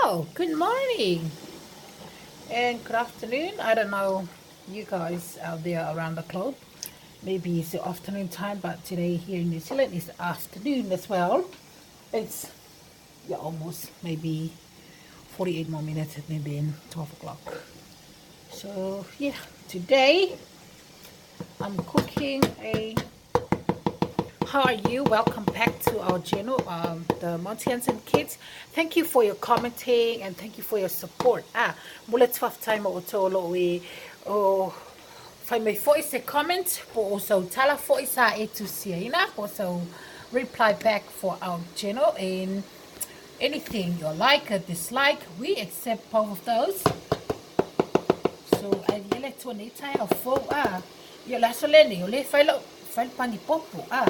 Hello, good morning and good afternoon. I don't know you guys out there around the globe. Maybe it's the afternoon time, but today here in New Zealand it's afternoon as well. It's yeah, almost maybe 48 more minutes and then 12 o'clock. So yeah, today I'm cooking a how are you? Welcome back to our channel, the Monty-Hansen Kids. Thank you for your commenting and thank you for your support. Ah, mole 12 time o tolo e o fai mai foi se comment po o sau tala foi sa e tusiaina po so reply back for our channel and anything you like or dislike, we accept both of those. So ai ele tua nei tai o fo ah. Ia le aso lenei, o le fai lau fai le pani popo ah.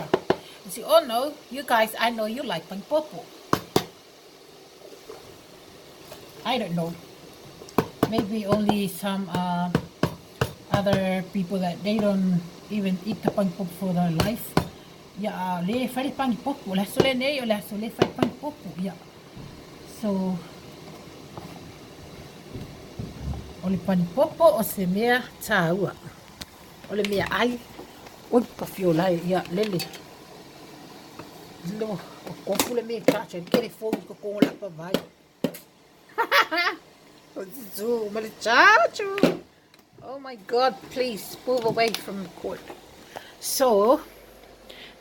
You see, oh no, you guys, I know you like pani popo. I don't know. Maybe only some other people that they don't even eat the pani popo for their life. Ia le fai le pani popo, le aso lenei o le aso le fai pani popo. Ia. So o le pani popo o se mea tāua. O le mea ai, oi ka fiola e ia lele. No, o kofu le mea chacha, ke le phone ko ko la pa vai. O tsu, ma le chacho. Oh my God, please move away from the cord. So,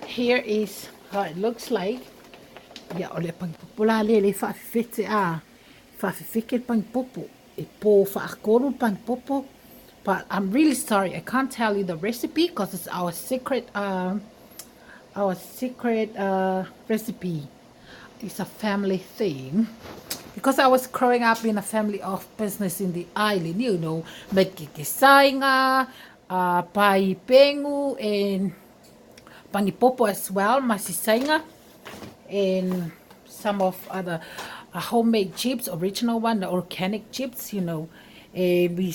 here is how it looks like. Ia, o le pani popo la le le whaafefete a. Whaafefeke le pani popo. E pō whaakoro pani popo. But I'm really sorry, I can't tell you the recipe because it's our secret recipe. It's a family thing. Because I was growing up in a family of business in the island, you know, making kesainga, pai pengu, and pani popo as well, masisainga, and some of other homemade chips, original one, the organic chips, you know. E we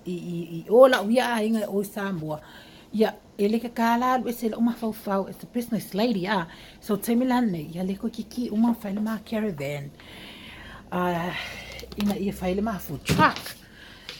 i i i ola uia inga o Samoa. Ia e le ka kala lu se uma fau fau it's a business lady ah. So temilan ia le ko kiki uma fai le ma caravan. Ina ia fai le ma food truck.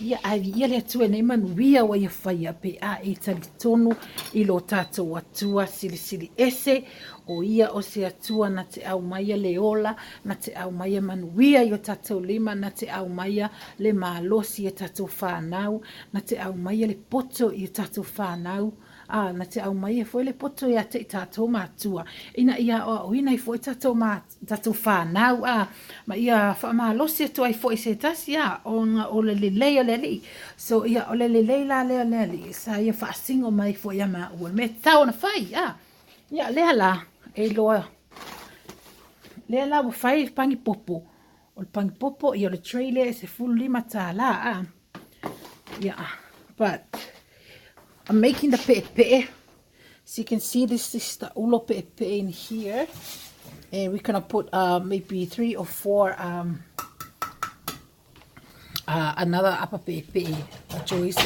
Ia ai ia le atua nei manuia wa ia fai a pe a e tali tonu i lo tātou atua silisili ese o ia o se atua na te au maia le ola, na te au maia manuia i o tātou lima, na te au maia le malosi i o tātou whānau, na te au maia le poto i o tātou whānau, a na te au maia foi le poto i a te tātou mātua. Ina ia o ina i foi tātou mā tātou whānau, a ma ia whaamalosi atu ai foi se tasi a o nga o le lelei o le alii. So ia o le lelei la lea le alii, sa ia whaasingo mai foi a ma ua me tau na whai, a. Ia lea la, e loa, lea la ua whai pangi popo. O le pangi popo, ia o le tray lea e se fulu lima tā la, a. Yeah, but I'm making the pe'epe'e. So you can see this is the ulo pe'epe'e in here. And we're gonna put maybe 3 or 4 another apa pe'epe'e a choice.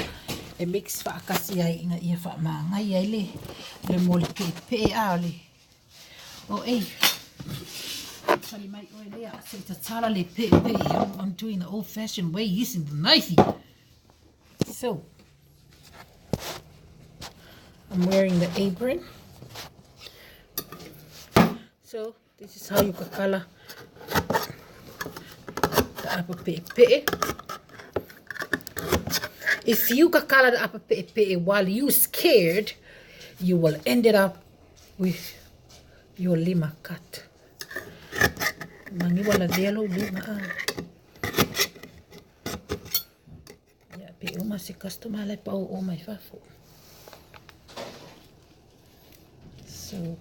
E mix whaakasi ai inga ia whaamaangai ai le le mo le pe'epe'e a le. O ei. Pali mai oe lea, se i tatala le pe'epe'e. I'm doing the old fashioned way using the knife. So I'm wearing the apron. So this is how you kakala the apa pe'epe'e. If you kakala the apa pe'epe'e while you scared, you will end it up with your lima cut. Mangi wala velo lima ah. Ia pe uma se customer lai pau o mai fafo. So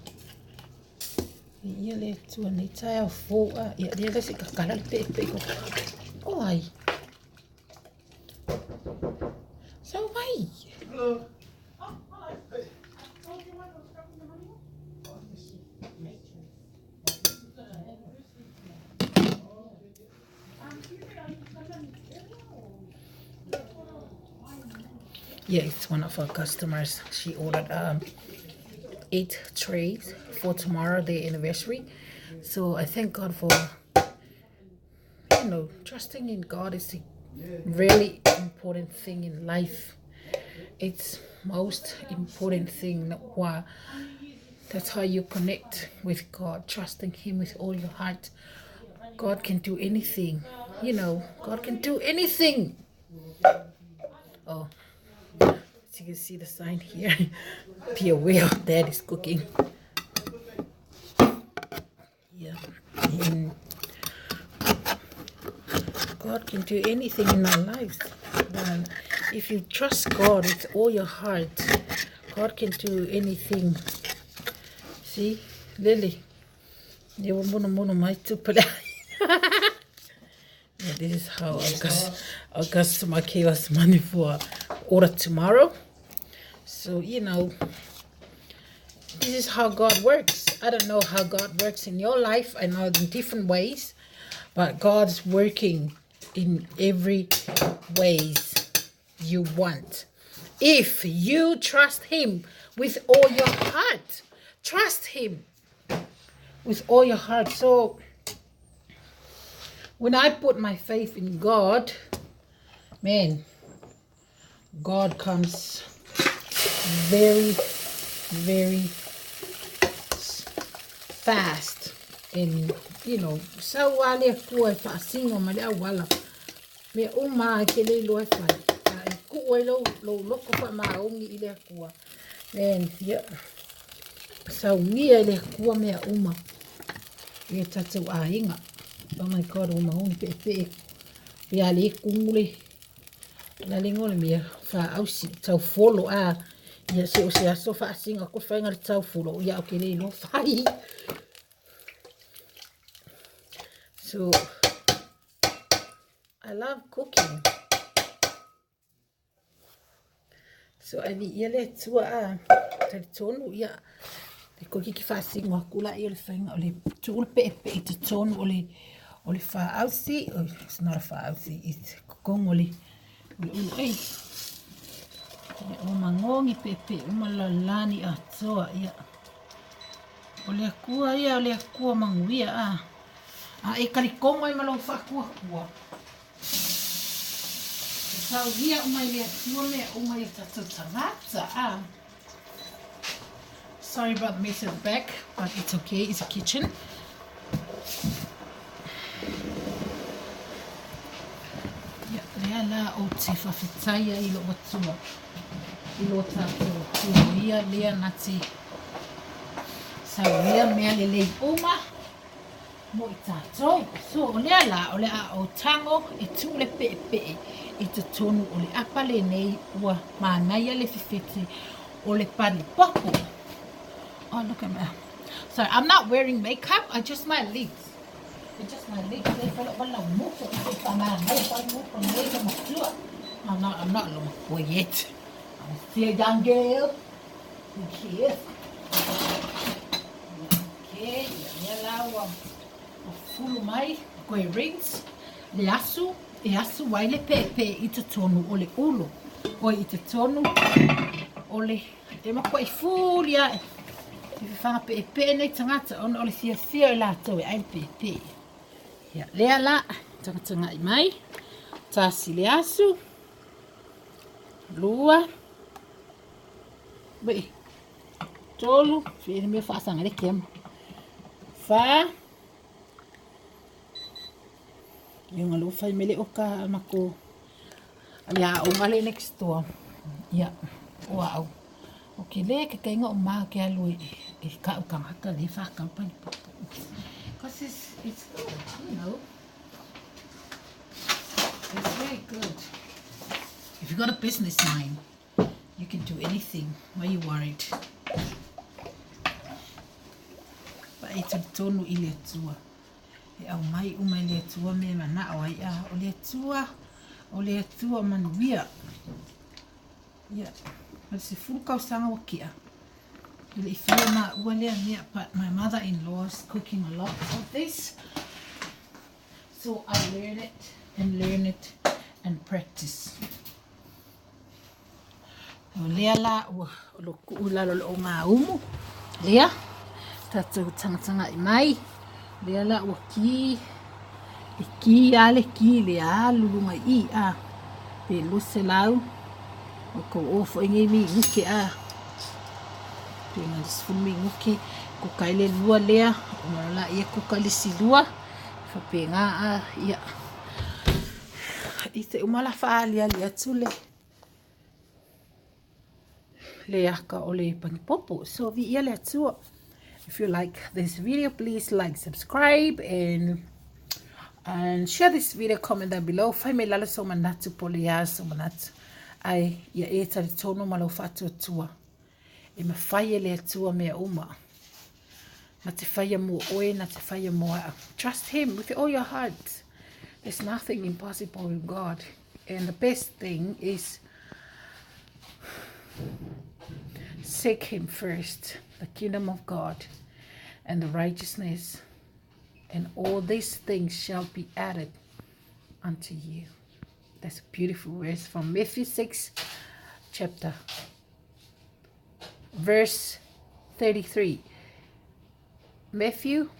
ia le tua nei tae au fō a ia le le se kakala le pe pe ko. Oh ai. So wai. Hello. Oh, hello. Hey. I told you I was dropping the money off. Yeah, it's one of our customers. She ordered 8 trays for tomorrow, their anniversary. So I thank God for, you know, trusting in God is a really important thing in life. It's most important thing. Why? That's how you connect with God, trusting Him with all your heart. God can do anything. You know, God can do anything. Oh, as you can see the sign here. Be aware Dad is cooking. Yeah. And God can do anything in our lives. But if you trust God with all your heart, God can do anything. See, Lily. Yeah, this is how our, our customer gave us money for order tomorrow. So, you know, this is how God works. I don't know how God works in your life. I know in different ways, but God's working in every ways you want. If you trust him with all your heart, trust him with all your heart. So when I put my faith in God, man, God comes very, very fast. And, you know, sau lava le Atua e faasino ma le auala. Mea uma lava e te le iloa e fai. A e tuu ai lou, lou loto faamaoni i le Atua. Man, yeah. Saunia e le Atua mea uma i o tatou aiga. Oh my God, ua maoni peepee. Pe a le kumu le lalega o le mea faausi taufolo a ia se o se aso faasino atu le faiga le taufolo ia ou te le iloa fai. So I love cooking. So ai viia le Atua a talitonu ia le toeitiiti faasino atu laia o le faiga o le tuu le peepee i totonu o le o le faausi it's not a faausi it's totonu o le o le ulu ai ia ua magogi peepee uma le lalolagi atoa ia o le Atua ia o le Atua manuia a a e talitonu ai ma lou faatuatua E tauria uma i le Atua mea uma i o tatou tagata a. Sorry about the mess at the back, but it's okay, it's a kitchen. Ia, lea la ou te whawhetaia i lou Atua, i lo tatou Atua, o ia lea na te sauia mea lelei uma. Mo i tatou. So, o lea la, o le a ou tago e tuu le peepee i totonu o le apa lenei ua manaia le fefete o le palipopo. Oh, look at me. Sorry, I'm not wearing makeup. I just my lips. It's just my lips. Le fai lou lau moto. E whamanaia whai moto nei lo matua. I'm not, I'm not lo matua yet. I'm still a young girl. Who cares? Okay, ia mea la ua fulu mai koe rinse le asu e asu ai le peepee i totonu o le ulu. Oi i totonu o le e makuai fuli ae i whawhanga peepee nei tangata ona o le fiafia o latou e ai le peepee. Ia, lea la, tagatagai mai, tasi le asu, lua, Wei, tolu, fia mea faasaga le kema. Fa, ia nga lo fai mele o ka mako. Ia o ngale next door. Ia, o au. O ke le ke kainga o ma ke alu e, e ka u tangata le fa company. Because it's, it's good, you know. It's very good. If you got a business mind, You can do anything. Why are you worried? Pa e talitonu i le Atua. E aumai uma i le Atua mea e manao ai a o le Atua, o le Atua manuia. Ia, ma le 10 tausaga ua tea. E le i faia maua lea mea, but my mother-in-law is cooking a lot of this. So I learn it and learn it and practice. O lea la ua o lo kuu i lalo o le ogaumu, lea, tatou tagatagai mai, lea la ua ki E ki lava le ki i le alu i luga i i a, pe 200, ua tau oo foi nei minute a, pe na o le 10 minute, kuka ai le lua lea, uma loa lea kuka le isi lua, e faapena a, ia. I se uma la faaaliali atu le le aka o le panipopo. So, viia le Atua. If you like this video, please like, subscribe, and share this video. Comment down below. Fai mai lalo sou manatu po o le a sou manatu. Ae ia e talitonu ma lou faatuatua. E mafai e le Atua mea uma. Na te faia mo oe, na te faia mo au. Trust him with all your heart. There's nothing impossible with God. And the best thing is seek him first, the kingdom of God and the righteousness, and all these things shall be added unto you. That's a beautiful verse from Matthew 6, chapter, verse 33. Matthew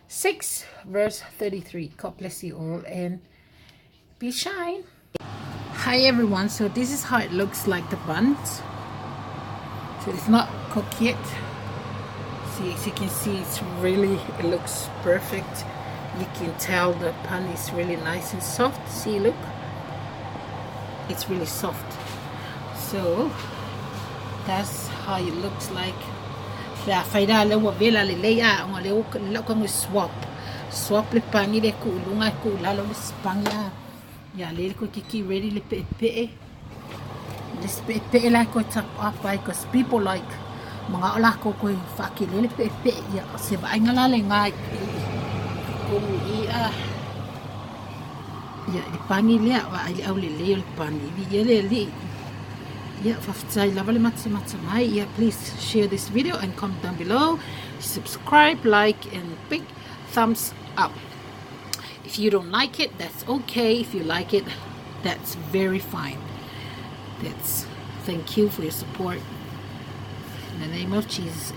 6, verse 33. God bless you all and be shine. Hi everyone, so this is how it looks like, the buns. So it's not cooked yet. See, as you can see, it looks perfect. You can tell the pan is really nice and soft. See, look, it's really soft. So that's how it looks like. Pe a fai la lea ua vela lelei a, ona lea ua lau ka swap. Swap le pani le ku lunga ku lalo le spangi a. Ia le ko kiki ready le pe'epe'e. Le pe'epe'e la ko tap up ai, 'cause people like mga o lākou koe faakele le pe'epe'e ia se vaaiga la le gā i totonu i a ia le pani lea vaai le aulelei o le pani viia le Alii. Ia faafetai lava le matamata mai. Ia, please share this video and comment down below, subscribe, like and big thumbs up. If you don't like it, that's okay. If you like it, that's very fine. That's thank you for your support. In the name of Jesus.